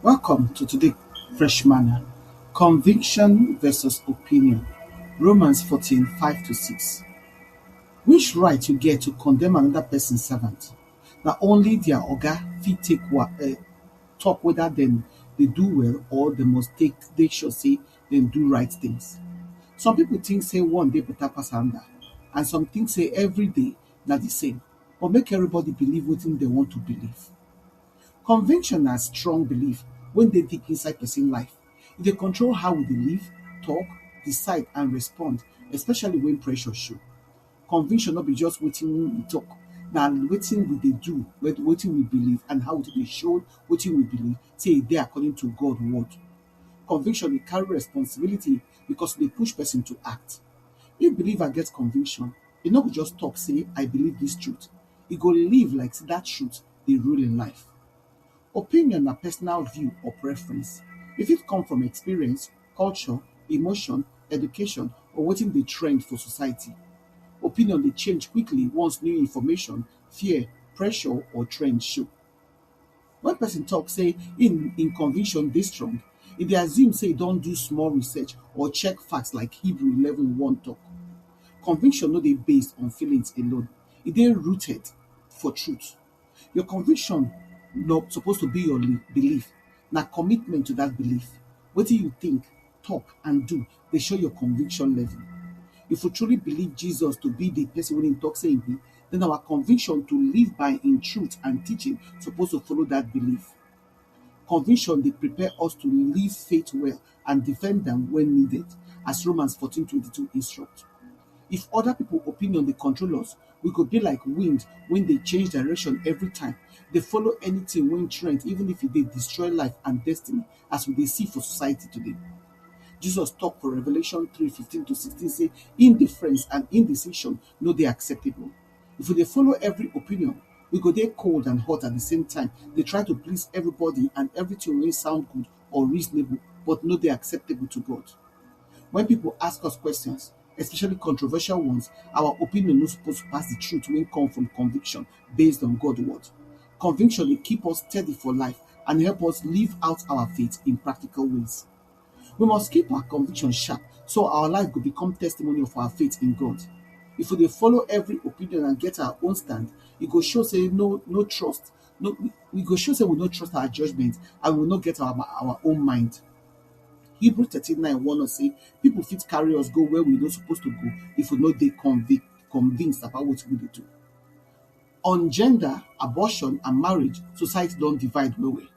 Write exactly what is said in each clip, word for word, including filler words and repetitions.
Welcome to today Fresh Manna. Conviction versus opinion. Romans fourteen five to six. Which right you get to condemn another person's servant? Na only their oga fit take wa- uh, talk whether dem dey do well or dem must take dey sure say dem do right things. Some people think say one day better pass another, and some think say every day na the same. But make everybody believe wetin dem want to believe. Conviction na strong belief wey dey deep inside person life. E dey control how we dey live, talk, decide and respond, especially when pressure show. Conviction no be just wetin we talk, na wetin we dey do, wet- wetin we believe and how we dey show wetin we believe say e dey according to God word. Conviction dey carry responsibility because e dey push person to act. If believer get conviction, e no go just talk say I believe this truth. E go live like say that truth dey rule im life. Opinion na personal view or preference. E fit come from experience, culture, emotion, education or wetin dey trend for society. Opinion dey change quickly once new information, fear, pressure or trend show. When person talk say im im conviction dey strong, e dey assume say e don do small research or check facts like Hebrew eleven one talk. Conviction no dey based on feelings alone, e dey rooted for truth. Your conviction no suppose to be your li- belief, na commitment to that belief. Wetin you think, talk and do dey show your conviction level. If we truly believe Jesus to be the person wey im talk say e be, then our conviction to live by im truth and teaching suppose to follow that belief. Conviction dey prepare us to live faith well and defend am when needed, as Romans fourteen twenty-two instruct. If other people opinion dey control us, we go be like wind wey dey change direction every time, dey follow anything wey trend, even if e dey destroy life and destiny, as we dey see for society today. Jesus talk for Revelation three fifteen to sixteen say indifference and indecision no dey acceptable. If we dey follow every opinion, we go dey cold and hot at the same time, dey try to please everybody and everything wey sound good or reasonable but no dey acceptable to God. When people ask us questions, especially controversial ones, our opinion no suppose pass the truth wey come from conviction based on God word. Conviction dey keep us steady for life and help us live out our faith in practical ways. We must keep our conviction sharp so our life go become testimony of our faith in God. If we dey follow every opinion and get our own stand, e go show say no no trust. No, we go show say we no trust our judgment and we no get our, our own mind. Hebrew thirteen nine warn us say people fit carry us go where we no suppose to go if we no dey convic- convinced about what we dey do. On gender, abortion and marriage, society don divide well well.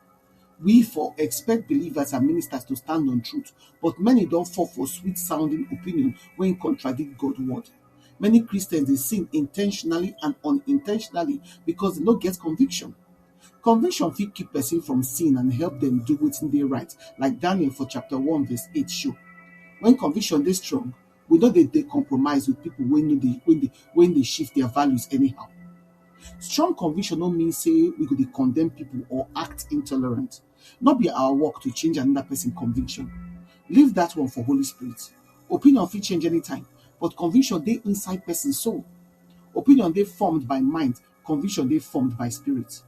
We for expect believers and ministers to stand on truth, but many don fall for sweet sounding opinion wey contradict God word. Many Christians dey sin intentionally and unintentionally because dem no get conviction. Conviction fit keep person from sin and help dem do wetin dey right, like Daniel for chapter one verse eight show. When conviction dey strong, we no dey dey compromise with people wey no dey wey dey wey dey shift their values anyhow. Strong conviction no mean say we go dey condemn people or act intolerant. No be our work to change another person conviction. Leave that one for Holy Spirit. Opinion fit change anytime, but conviction dey inside person soul. Opinion dey formed by mind, conviction dey formed by spirit.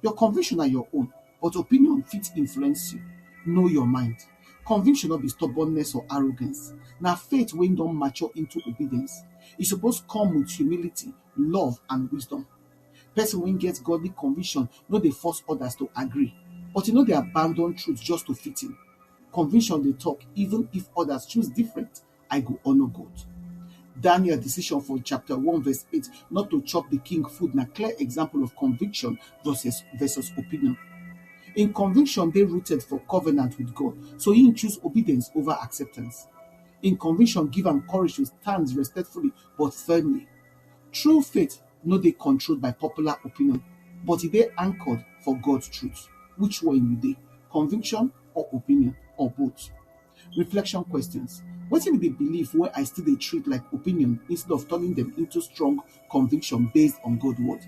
Your conviction na your own, but opinion fit influence you. Know your mind. Conviction no be stubbornness or arrogance. Na faith wey don mature into obedience. E suppose come with humility, love and wisdom. Person wey get godly conviction no dey force others to agree, but e no dey abandon truth just to fit in. Conviction dey talk even if others choose different, I go honor God. Daniel decision for chapter one verse eight not to chop the king food na clear example of conviction versus versus opinion. Im conviction dey rooted for covenant with God, so im choose obedience over acceptance. Im conviction give am courage to stand respectfully but firmly. True faith no dey controlled by popular opinion, but e dey anchored for God truth. Which one you dey, conviction or opinion or both? Reflection questions. Wetin be the belief wey I still dey treat like opinion instead of turning them into strong conviction based on God word?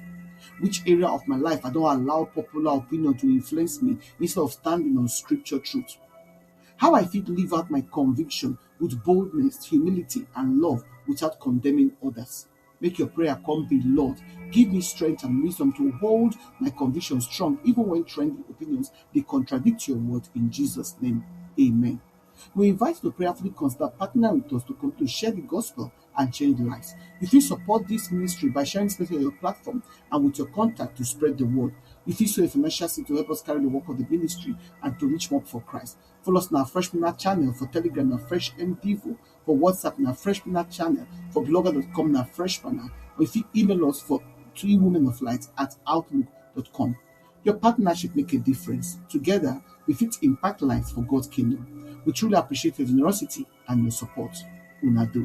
Which area of my life I don allow popular opinion to influence me instead of standing on scripture truth? How I fit live out my conviction with boldness, humility and love without condemning others? Make your prayer come be, "Lord, give me strength and wisdom to hold my convictions strong, even when trending opinions dey contradict your word." In Jesus' name, amen. We invite you to prayerfully consider partnering with us to continue to share the gospel and change lives. You fit support this ministry by sharing this message on your platform and with your contact to spread the word. You fit sow a financial seed to help us carry the work of the ministry and to reach more for Christ. Follow us on our Fresh Manna channel for Telegram, na Fresh M Devo. For WhatsApp, na Fresh Manna channel. For blogger dot com, na Fresh Manna. Or you fit email us for three women of light at outlook dot com. Your partnership make a difference. Together, we fit impact lives for God's kingdom. We truly appreciate your generosity and your support. Una do.